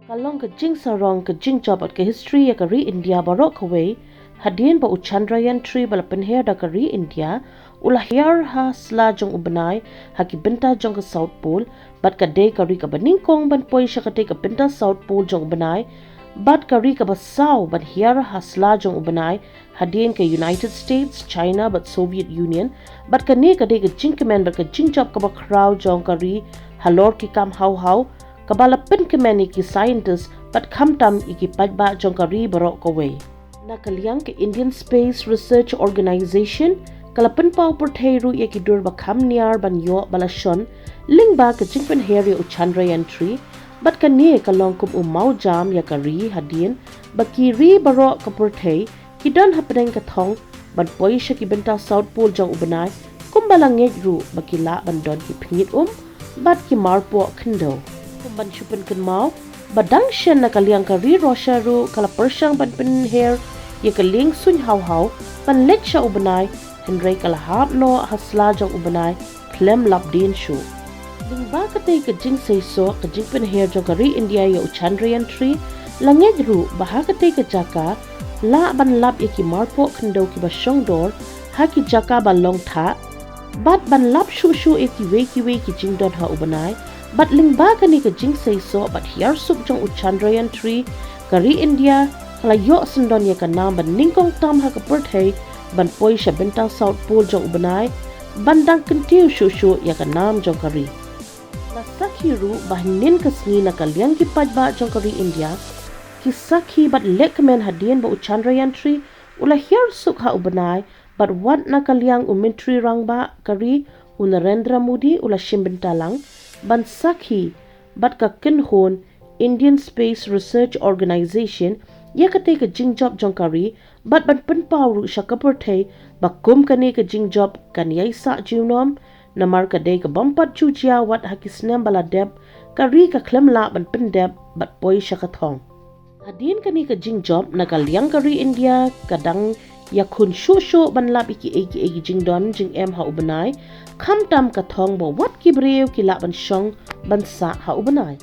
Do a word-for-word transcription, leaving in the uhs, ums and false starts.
Ka long ka jingsarong, ka jingjop bad ka history ïa ka ri India baroh kawei, hadien ba u Chandrayaan three ba la pynher da ka ri India u la hiar ha sla jong u bnai ha ki bynta jong ka South Pole, bad ka dei ka ri kaba nyngkong ban poi sha katei ka bynta South Pole jong u bnai, bad ka ri kaba saw ban hiar ha sla jong u bnai hadien ka United States, China bad Soviet Union, bad kane ka dei ka jingkmen bad ka jingjop kaba khraw jong ka ri halor ki kam haw haw, kaba la pynkmen ïa ki scientist bad khamtam ïa ki paidbah jong ka ri baroh kawei. Na ka liang ka Indian Space Research Organization ka la pynpaw pyrthei ruh ïa ki dur ba kham niar ban ïoh ba la shon lyngba ka jingpynher ïa u Chandrayaan three, bad kane ka long kum u mawjam ïa ka ri hadien ba ki ri baroh ka pyrthei ki don hapdeng ka thong ban poi sha ki bynta South Pole jong u bnai, kumba la ngeit ruh ba ki lah ban don ki phngit um bad ki marpoh khyndew. Kum ban shu pynkynmaw ba dang shen, na ka liang ka ri Russia ruh ka la pyrshang ban pynher ïa ka lieng suiñ haw haw ban leit sha u bnai, hynrei ka la hap noh ha sla jong u bnai khlem lap dien shuh. Lyngba katei ka jingseisoh ka jingpynher jong ka ri India ïa u Chandrayaan three, la ngeit ruh ba ha katei ka jaka lah ban lap ïa ki marpoh khyndew kiba shongdor ha ki jaka ba long thah, bad ban lap shuh shuh ïa kiwei kiwei ki jingdon ha u bnai. Bad lyngba kane ka jingseisoh bad hiar suk jong u Chandrayaan three, ka ri India ka la ïoh syndon ïa ka nam ba nyngkong tam ha ka pyrthei ban poi sha bynta South Pole jong u bnai, ban dang kyntiew shuh shuh ïa ka nam jong ka ri. La sakhi ruh ba hynnin ka sngi, na ka liang ki paidbah jong ka ri India ki sakhi bad lehkmen hadien ba u Chandrayaan three u la hiar suk ha u bnai, bad wat na ka liang u Myntri Rangbah ka ri u Narendra Modi u la shim bynta lang ban sakhi bad ka kynhun Indian Space Research Organization ïa katei ka jingjop jong ka ri, bad ban pynpaw ruh sha ka pyrthei ba kum kane ka jingjop kan ïai sah junom, namar ka dei ka bym pat ju jia wat ha ki snem ba la dep, ka ri ka khlem lah ban pyndep bad poi sha ka thong. Hadien kane ka jingjop, na ka liang ka ri India ka dang ïakhun shuh shuh ban lap ïa kiei kiei ki jingdon jingem ha u bnai, khamtam ka thong ba wat ki briew ki lah ban shong ban sah ha u bnai.